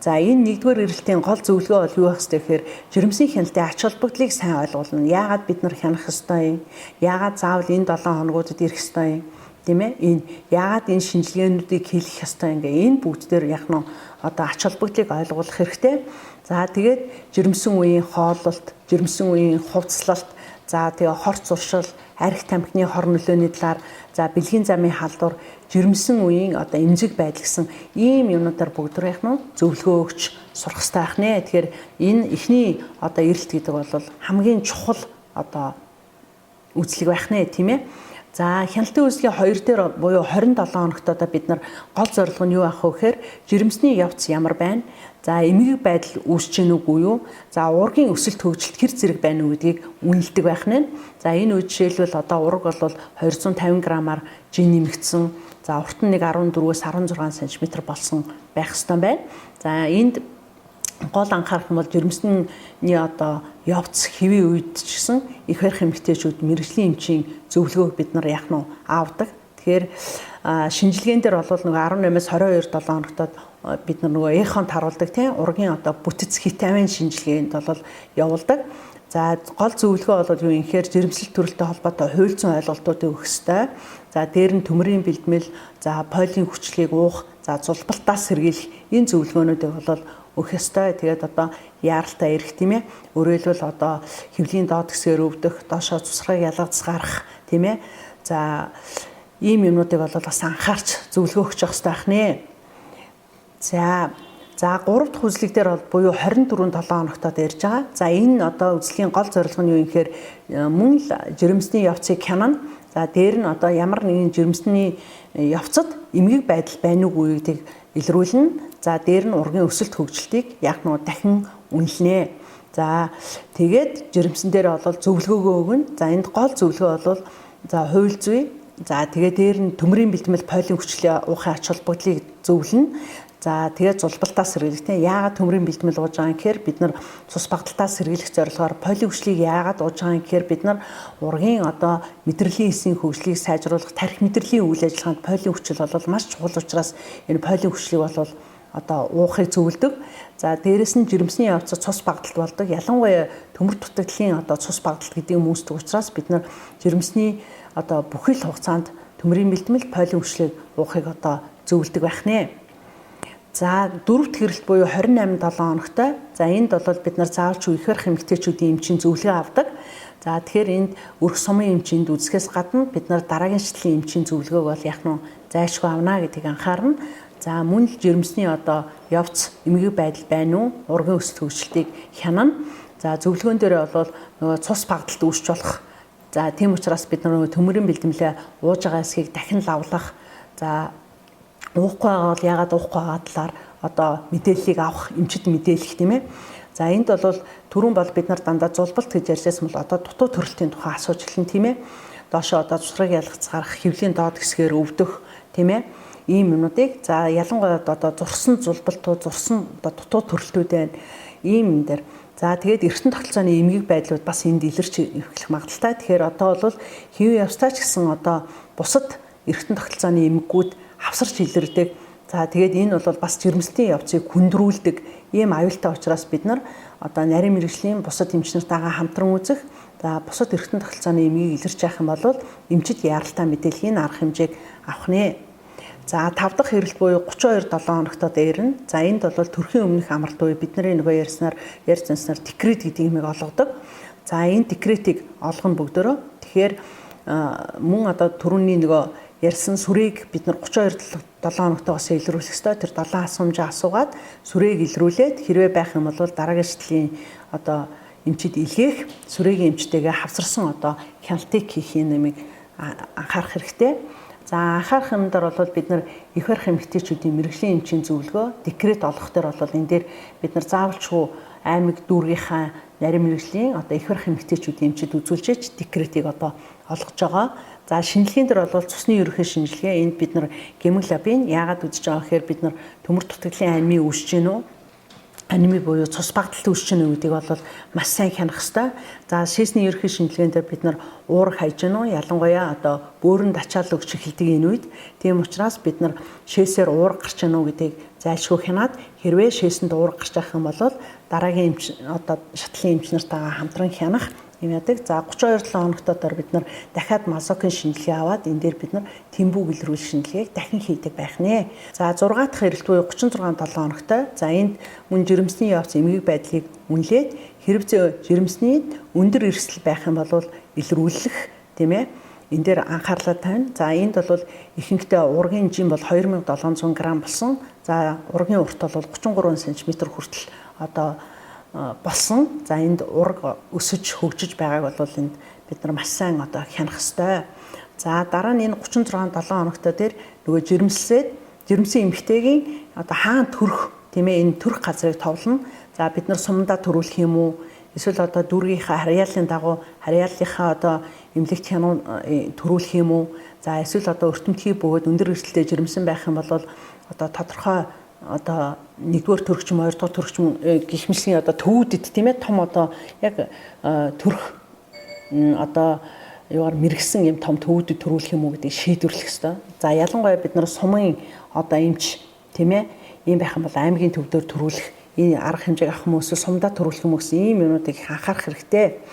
За, энэ нэгдүгээр эрэлтийн гол зөвлөгөө бол юу байх ёстой гэхээр жирэмсийн хяналтын ач холбогдлыг сайн ойлгуулна. Яагаад бид нар хянах ёстой юм? Яагаад заавал энэ 7 хоногудад ирэх ёстой юм? Тийм ээ? Энэ яагаад энэ шинжилгээнүүдийг хийх ёстой юм гэ? Энэ бүгд дээр яг нь одоо ач холбогдлыг ойлгуулах хэрэгтэй. За, тэгээд жирэмсэн үеийн хооллолт, жирэмсэн үеийн хувцлалт, за тэгээ хор зуршил, арх тамхины хор нөлөөний талаар, за бэлгийн замын халдвар, жирэмсэн үеийн одоо эмзэг байдал гэсэн ийм юмнуудаар бүгд яг нь зөвлөгөө өгч сурах хэрэгтэй байх нэ. Тэгэхээр энэ эхний одоо эрэлт гэдэг бол хамгийн чухал одоо үзлэг байх нэ, тийм ээ. За, хяналтын үзлэгийн 2 дээр буюу 27 хоногт одоо бид нар гол зорилго нь юу авах вэ гэхээр жирэмсний явц ямар байна? За, эмгэг байдал үүсэж гэнэ үгүй юу? За, уургийн өсөлт хөгжилт хэр зэрэг байна уу гэдгийг үнэлдэг байх нэ. За, энэ үед жишээлбэл одоо ураг бол 250 грамаар жин нэмэгдсэн. За, урт нь нэг 14-өөс 16 см болсон байх ёстой байна. За, энд гол анхаарах юм бол жирэмсний одоо явц хэвийн үед ч гэсэн их барих эмэгтэйчүүд мэргэжлийн эмчийн зөвлөгөөг бид нар яах нь авдаг. Тэгэхээр шинжилгээн дээр бол нөгөө 18-аас 22 7 хоногтод бид нар нөгөө эхон таруулдаг, тийм, ургийн одоо бүтэц хит авийн шинжилгээнд бол явуулдаг. За, гол зөвлөгөө бол юу юм гэхээр жирэмслэл төрөлтэй холбоотой хууль зүйн ойлголтуудыг өгөх ёстой. За, дээр нь төмрийн бэлтгэл, за полийн хүчлийг уух, за зулбалтаас сэргийлэх энэ зөвлөгөөнүүдийг бол өгөх ёстой. Тэгээд одоо яаралтай ирэх, тийм ээ. Өөрөөр хэлбэл одоо хэвлийн доод хэсгээр өвдөх, доошоо цусраг ялгац гарах, тийм ээ. За, ийм юмнуудыг бол бас анхаарч зөвлөгөө өгч явах ёстой байх нэ. За, За 3 дахь үзлэг дээр бол буюу 24 7 хоногтод ярьж байгаа. За энэ одоо үзлэгийн гол зорилго нь юу юм гэхээр мөн л жирэмсний явцыг хянана. За дээр нь одоо ямар нэгэн жирэмсний явцад эмгэг байдал байна уугүй гэдгийг илрүүлнэ. За дээр нь ургийн өсөлт хөгжилтийг яг нөгөө дахин үнэлнэ. За тэгээд жирэмсэн дээр бол зөвлөгөөгөө өгнө. За энд гол зөвлөгөө бол за хууль зүй. За тэгээд дээр нь төмрийн бэлтгэл полийн хүчлээ уухын ач холбогдлыг зөвлөнө. За тэгээд зулбалтаас сэргийлэх тийм яагаад төмрийн бэлтгэл ууж байгаа юм гэхээр бид нар цус багталтаас сэргийлэх зорилгоор, полийн хүчлийг яагаад ууж байгаа юм гэхээр бид нар ургийн одоо мэдрэлийн эсийн хөгжлийг сайжруулах, тархи мэдрэлийн үйл ажиллагаанд полийн хүчил бол маш чухал учраас энэ полийн хүчлийг бол одоо уухыг зөвлөдөг. За дээрэс нь жирэмсний явцад цус багталт болдог. Ялангуяа төмөр дутагдлын одоо цус багталт гэдэг юм үүсдэг учраас бид нар жирэмсний одоо бүхэл хугацаанд төмрийн бэлтгэл, полийн хүчлийг уухыг одоо зөвлөдөг байх нэ. За дөрөвт хэрэлт буюу 28 7 хоногтой. За энд бол бид нар заавалч их барих эмэгтэйчүүдийн эмчийн зөвлөгөө авдаг. За тэгэхээр энд өрх сумын эмчинд үзэхээс гадна бид нар дараагийн шатлалын эмчийн зөвлөгөөг бол яг нь зайлшгүй авна гэдгийг анхаарна. За мөн л жирэмсний одоо явц эмгэг байдал байна уу? Ургийн өсөлт хөгжилтийг хянана. За зөвлөгөөн дээр бол нөгөө цус багталт үүсч болох. За тийм учраас бид нар нөгөө төмөрийн бэлтгэлээ ууж байгаа хэсгийг дахин лавлах. За уухгүй байгаа бол яагаад уухгүй байгаа талаар одоо мэдээллийг авах, эмчид мэдээлэх тийм ээ. За энд бол түрүүн бол бид нар дандаа зулбалт гэж ярьжсэн бол одоо дутуу төрөлтийн тухай асууж эхэлнэ тийм ээ. Доошоо одоо цусрыг ялгац гарах, хэвлийн доод хэсгээр өвдөх тийм ээ. Ийм юмнуудыг за ялангуяа одоо зурсан зулбалтууд, зурсан одоо дутуу төрөлтүүд байна. Ийм юм дээр. За тэгээд эртэн тогтолцооны эмгэг байдлууд бас энд илэрч эхлэх магадaltaй. Тэгэхээр одоо бол хэвийн явцтай ч гэсэн одоо бусад эртэн тогтолцооны эмгэгүүд хавсарч илэрдэг. За тэгээд энэ бол бас жирэмслэлийн явцыг хүндрүүлдэг ийм аюултай учраас бид нар одоо нарийн мэргэжлийн бусад эмч нартайгаа хамтран үзэх. За бусад эргэтэн тогтолцооны эмгийг илэрч яах юм бол эмчид яаралтай мэдээллийн арга хэмжээг авах нэ. За 5 дахь хэрэлт буюу 32 7 хоногтод ирнэ. За энд бол төрхийн өмнөх амралт буюу бидний нөгөө ярьснаар ярьж занснаар декрет гэдэг юмыг олгодог. За энэ декретийг олгоно бүгдөрөө. Тэгэхээр мөн одоо түрүүний нөгөө ярьсан сүрээг бид нар 32 7 хоногтоогоос илрүүлэх ёстой. Тэр 7 асуумжаа асуугаад сүрээг илрүүлээд хэрвээ байх юм бол дараагийн шатлалын одоо эмчид илгээх, сүрэгийн эмчтэйгээ хавсарсан одоо хяналтыг хийх юмыг анхаарах хэрэгтэй. За анхаарах юм дээр бол бид нар их барих эмэгтэйчүүдийн мэргэжлийн эмчийн зөвлөгөө, декрет олгох дээр бол энэ дээр бид нар заавалчгүй аймаг дүүргийнхаа нарийн мэргэжлийн одоо их барих эмэгтэйчүүдийн эмчид үзүүлж ич декретийг одоо олгож байгаа. За шинжилгээнд дэр бол цусны ерөнхий шинжилгээ энд бид нар гемоглобин яагаад үзэж байгаа гэхээр бид нар төмөр дутагдлын анеми үүсэж гин үү? Анеми буюу цус багталт үүсэж гин үү гэдгийг бол маш сайн хянах ёстой. За шээсний ерөнхий шинжилгээнд дээр бид нар уураг хайж гин үү? Ялангуяа одоо бөөрөнд ачаал өгч эхэлдэг энэ үед. Тийм учраас бид нар шээсээр уураг гарч гин үү гэдгийг зайлшгүй хянаад хэрвээ шээсэнд уураг гарч байгаа юм бол дараагийн эмч одоо шатлалын эмч нартайгаа хамтран хянах юм яадаг. За 32 7 хоногтоо бид нар дахиад мазокын шинжилгээ аваад энэ дээр бид нар тэмбүү гэлрүүлэх шинжилгээг дахин хийдэг байх нэ. За 6 дахь хэрэлт буюу 36 7 хоногтой. За энд мөн жирэмсний явц эмгэг байдлыг үнэлээд хэрвээ жирэмсний өндөр эрсдэл байх юм бол илрүүлэх тийм ээ. Энэ дээр анхаарлаа тавина. За энд бол ихэнхдээ ургийн жин бол 2700 г болсон. За ургийн урт бол 33 см хүртэл одоо болсон. За энд ураг өсөж хөгжиж байгааг бол энд бид нар маш сайн одоо хянах ёстой. За дараа нь энэ 36 7 хоногтой дээр нөгөө жирэмслээд жирэмсэн эмэгтэйгийн одоо хаан төрөх тийм ээ энэ төрөх газрыг товлоно. За бид нар сумдаа төрүүлэх юм уу? Эсвэл одоо дүүргийнхаа харьяаллын дагуу харьяаллынхаа одоо эмнэлэгт хянуу төрүүлэх юм уу? За эсвэл одоо өртөмтгий бөгөөд өндөр эрсдэлтэй жирэмсэн байх юм бол одоо тодорхой одоо нэгдүгээр төрөх юм, хоёрдугаар төрөх юм гих мэтлэгийн одоо төвүүдэд тийм ээ том одоо яг төрөх одоо юугаар мэрэгсэн юм том төвүүдэд төрүүлэх юм уу гэдгийг шийдвэрлэх ёстой. За ялангуяа бид нар сумын одоо эмч тийм ээ ийм байх юм бол аймгийн төвдөр төрүүлэх энэ арга хэмжээг авах юм уу эсвэл сумдаа төрүүлэх юм уу гэсэн ийм юмнуудыг их анхаарах хэрэгтэй.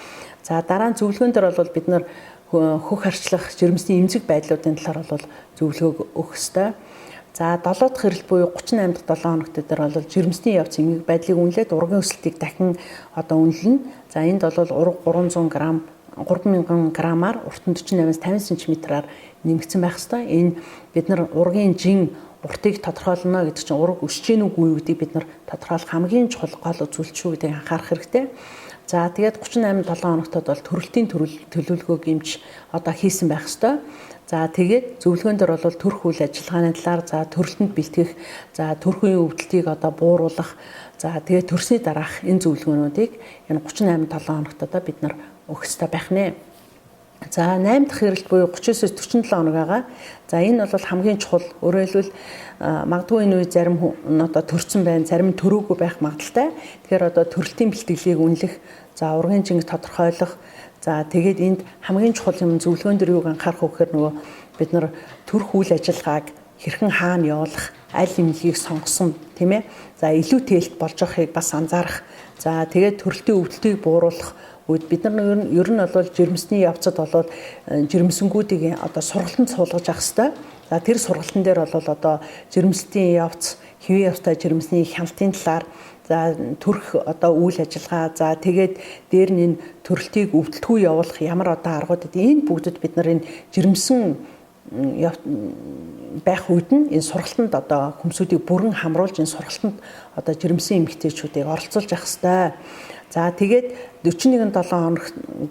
За дараа нь зөвлөгөөн дээр бол бид нар хөх харчлах жирэмсний эмзэг байдлуудын талаар бол зөвлөгөөг өгөх ёстой. За 7 дахь хэрэлт буюу 38 дахь 7 хоногт дээр бол жирэмсний явц эмгэг байдлыг үнэлээд ургийн өсөлтийг дахин одоо үнэлнэ. За энд бол ураг 300 г 3000 грамаар урт нь 48-аас 50 см-аар нэмэгдсэн байх ёстой. Энэ бид нар ургийн жин уртыг тодорхойлно гэдэг чинь ураг өсөж гин үгүй юу гэдгийг бид нар тодорхойлох хамгийн чухал гол үзүүлэлт шүү гэдгийг анхаарах хэрэгтэй. За тэгээд 38 7 хоногтод бол төрөлтийн төлөвлөгөөг эмч одоо хийсэн байх ёстой. За тэгээд зөвлөгөөн дээр бол төрөх үйл ажиллагааны талаар, за төрөлтөнд бэлтгэх, за төрөх үеийн өвдөлтийг одоо бууруулах, за тэгээд төрсний дараах энэ зөвлөгөөнүүдийг энэ 38 7 хоногт одоо бид нар өгөх ёстой байх нэ. За 8 дахь хэрэлт буюу 39-47 хоног байгаа. За энэ бол хамгийн чухал. Өөрөөр хэлбэл магадгүй энэ үе зарим хүн одоо төрсөн байна, зарим нь төрөөгүй байх магадлалтай. Тэгэхээр одоо төрөлтийн бэлтгэлийг үнэлэх, за ургийн жинг тодорхойлох. За тэгээд энд хамгийн чухал юм зөвлөгөөн дээр юуг анхаарах вэ гэхээр нөгөө бид нар төрөх үйл ажиллагааг хэрхэн хаана явуулах, аль эмнэлгийг сонгосон, тийм ээ. За илүү тээлт болж байхыг бас анзаарах. За тэгээд төрөлтийн өвдөлтийг бууруулах үед бид нар ер нь бол жирэмсний явцад бол жирэмсэнгүүдийг одоо сургалтанд суулгаж авах хэрэгтэй. За тэр сургалтын дээр бол одоо жирэмслэлтийн явц, хэвийн явцтай жирэмсний хяналтын талаар, за төрөх одоо үйл ажиллагаа, за тэгээд дээр нь энэ төрөлтийг өвдөлтгүй явуулах ямар одоо аргууд гэдэг энэ бүгдэд бид нар энэ жирэмсэн байх үед нь энэ сургалтанд одоо хүмсүүдийг бүрэн хамруулж энэ сургалтанд одоо жирэмсэн эмэгтэйчүүдийг оролцуулж явах хэрэгтэй. За тэгээд 41 7 хоног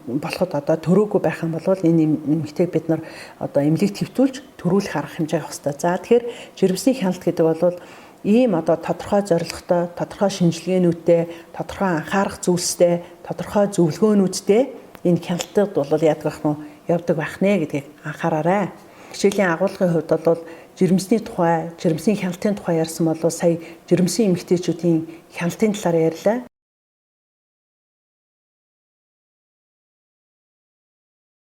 болоход одоо төрөөгүй байх юм бол энэ эмэгтэйг бид нар одоо эмнэлэгт хэвтүүлж төрүүлэх арга хэмжээ авах хэрэгтэй. За тэгэхээр жирэмсний хяналт гэдэг бол ийм одоо тодорхой зорилготой, тодорхой шинжилгээнүүдтэй, тодорхой анхаарах зүйлстэй, тодорхой зөвлөгөөнүүдтэй энэ хяналтад бол яадаг байх нь явдаг байх нэ гэдгийг анхаараарай. Хичээлийн агуулгын хувьд бол жирэмсний тухай, жирэмсний хяналтын тухай ярьсан бол сая жирэмсэн эмэгтэйчүүдийн хяналтын талаар ярьлаа.